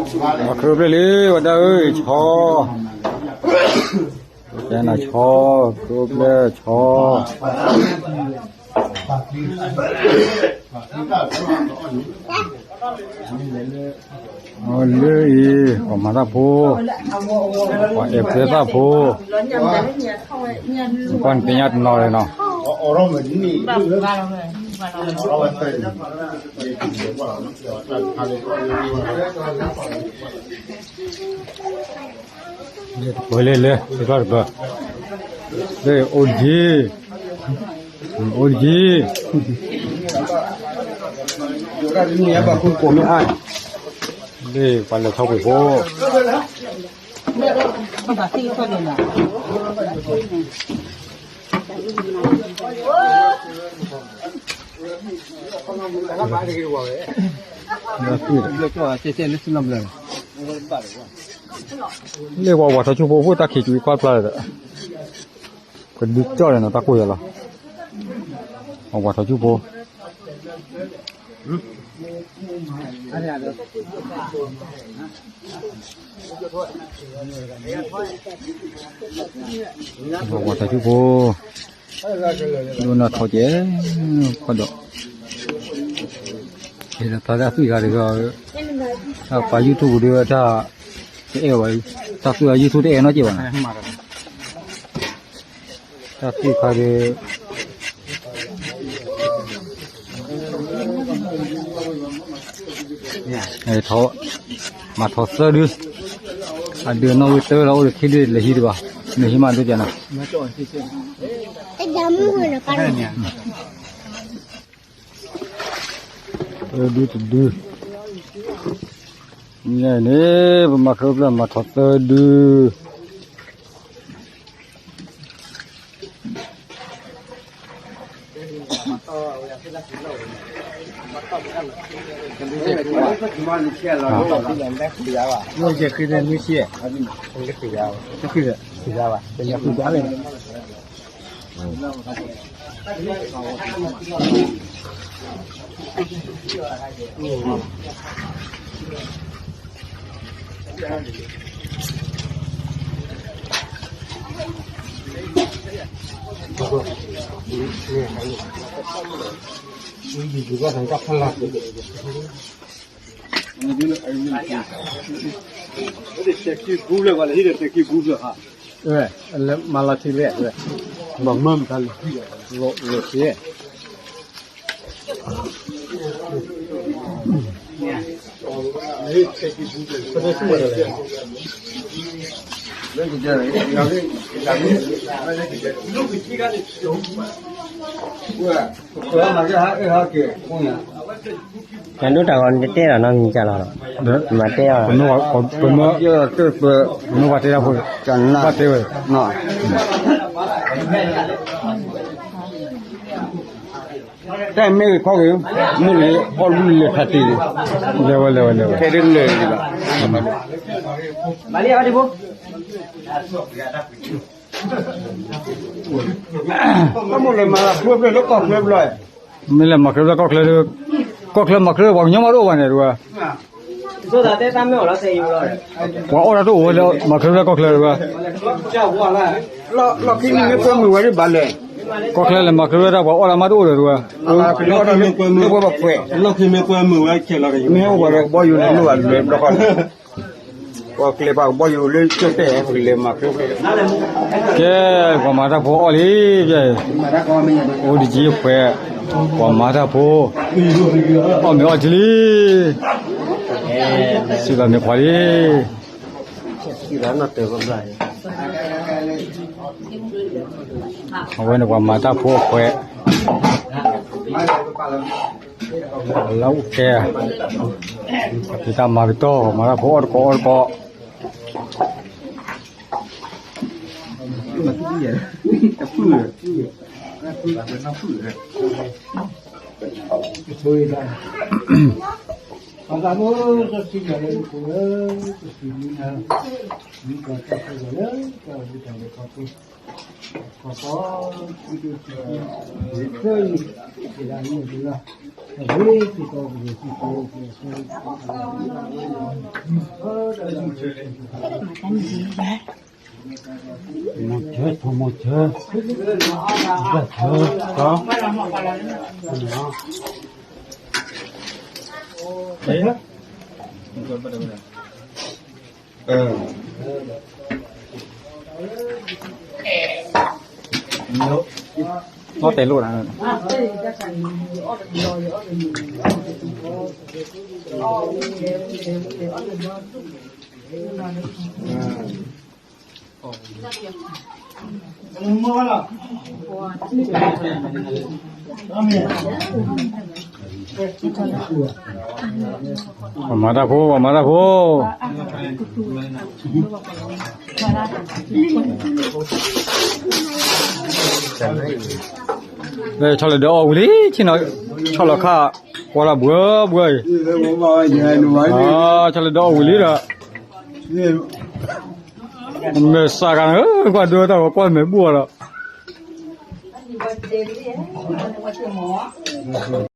မၤခရံာ်အိၣ်ဖျဲၣ်လံ ဝဲဒၣ်ဧၢ, ဆီ, ကဲနၤဆီ, ခရံာ်အိၣ်ဖျဲၣ်ဆီ, လၢအံၤ ပှၤမၤတၢ်ဖိ, ပှၤအဲၣ်ကွဲသၣ်ဖိ, ကွၢ်နသ့ၣ်ညါတနီၤလၢၤနီၤ. ပၢၤလၢလၢ တကျီၢ်တပၢၤ, လၢအိၣ်တက့ၢ်, အိၣ်တက့ၢ်, လၢပှၤလဲၤထီၣ်ပှ့ၤဖိ, လၢပှၤဝၤထီၣ်ဆူၣ်ဖိ အိၣ်တၢ်ခံးကွံာ်ကွၢ်ပျၢ်ဒီး, ကဒုကၠီၣ်လီၤနီၤ တၢ်ကိၢ်ယၤလီၤ, ပှၤဝၤထီၣ်ဆူၣ်ဖိ, ပှၤဝၤထီၣ်ဆူၣ်ဖိ, ဒိၣ်နီၢ်ထီၣ်ကဲ, ဖီၣ်ဒီး, တၢ်သွံၣ်ခါတဂၤ, ပှၤ YouTube ဒုး တၢ်, တအဲၣ်ဝဲ, တၢ်သွံၣ်ခါ YouTube တအဲၣ်နီတကဲဘၣ်နီၤ, တၢ်သွံၣ်ခါဒီး မၤထီၣ်သၢဒု, အဒုးနီၣ်ဂံၢ်တၢလီၤ အိၣ်ဒီးခံဒု လဲၤဟံးဒံးဘၣ်, မ့ၢ်ဟံးမးဒိၣ်ကနၤ, သၢဒုတဒု, န့ၣ် ပမၤခရံာ်အိၣ်ဖျဲၣ် မၤထီၣ်သၢဒု မၤလီၤထံလဲၣ်, ဘၣ်မၢမတၤလဲၣ်, လီၤထံ တၢ်ဒိၣ်တၢ်ဂီၤနတတဲလီၤနီတမံၤကလီၤ, မၤတဲအီၤ, ပမ့ၢ်တဲဒၣ်ဖိ, ဘၣ်တဲဝဲ, တၢ်မ့ၢ်ဂ့ၤခီဂ့ၤ, မ့ၢ်ဂ့ၤအီၣ်လူလၢခါတ့ၢ်, လဲၤဝဲလဲၤဝဲလဲၤဝဲ, ထဲဒ်လဲၣ်ဂ့ၤဘၣ် မၤလၢအီၤဒံးဖိ, တၢ်မိၣ်လဲၤမၤလၢကျိဖျၢၣ်လၢကီၢ်ချၢဘျီ, မ့ၢ်လဲၤမၤခရံာ်ဖျၢၣ်ကီၢ်ချၢ, ကီၢ်ချၢမၤခရံာ်ပှၤကညီမးတအိၣ်ဘၣ်န့ၣ်တဝဲ, ပှၤအီၣ်တၢ်တအိၣ်ဝဲလၢမၤခရံာ်ဖျၢၣ်ကီၢ်ချၢတဝဲ, လီၢ်ခံန့ၣ်မ့ၢ်ပှဲၤမုာ်ဝဲဒ်ဘၣ်လဲၣ်, ကီၢ်ချၢလဲၤမၤခရံာ်ဖျၢၣ်တၢ်ပှၤအီၣ်တၢ်မးတအိၣ်ဒီးတဝဲ, လီၢ်ခံမ့ၢ်ပှဲၤမုာ်ဝဲ, မ့ၢ်အိၣ်ပှၤဒီးကဘီယူၤန့ၣ်လိၣ်ဘၣ်လၢဘျီဃီန့ၣ် ပှၤကျဲၤပှၤကဘီယူၤလၢကၠိၣ်တဲၣ် ပကလဲၤမၤခရံာ်ဖျၢၣ်, ကဲ, ပှၤမၤတၢ်ဖိအီၣ်လံ, အိၣ်တက့ၢ်ဖှဲး, ပှၤမၤတၢ်ဖိ, အီၣ်မ့ၤအီၣ်ကလံ, စံးဘၣ်မ့ၢ်ခွါလံ, အဝဲန့ၣ်ပှၤမၤတၢ်ဖိအဖှဲး လၢအိၣ်ကဲ, ဖံးတၢ်မၤကတီၢ် မၤတၢ်ဖိအီၣ်တကိးအီၣ်တကိး, ခီဖျိ မိၢ်ဆၢ, ထိၣ်မိၢ်ဆၢ, ဘၣ်ဆၢ, နီၢ်တဲလိၣ်နၤ, ပှၤမၤတၢ်ဖိ, ပှၤမၤတၢ်ဖိ, ဆီလီၤဒီးအီၣ်ဝံၤလံ, ဆ့ၣ်နီၤ, ဆီလီၤခါ, ကွၢ်လၢဘှၢဘှၢအံၤ, ဆီလီၤဒီးအီၣ်ဝံၤလံဒီး, မဲာ်ဆှးဂၤန့ၣ်, ကွၢ်ဒိတၢ်ဂီၤကွၢ်မဲာ်ဘူၣ်အီၤဒီး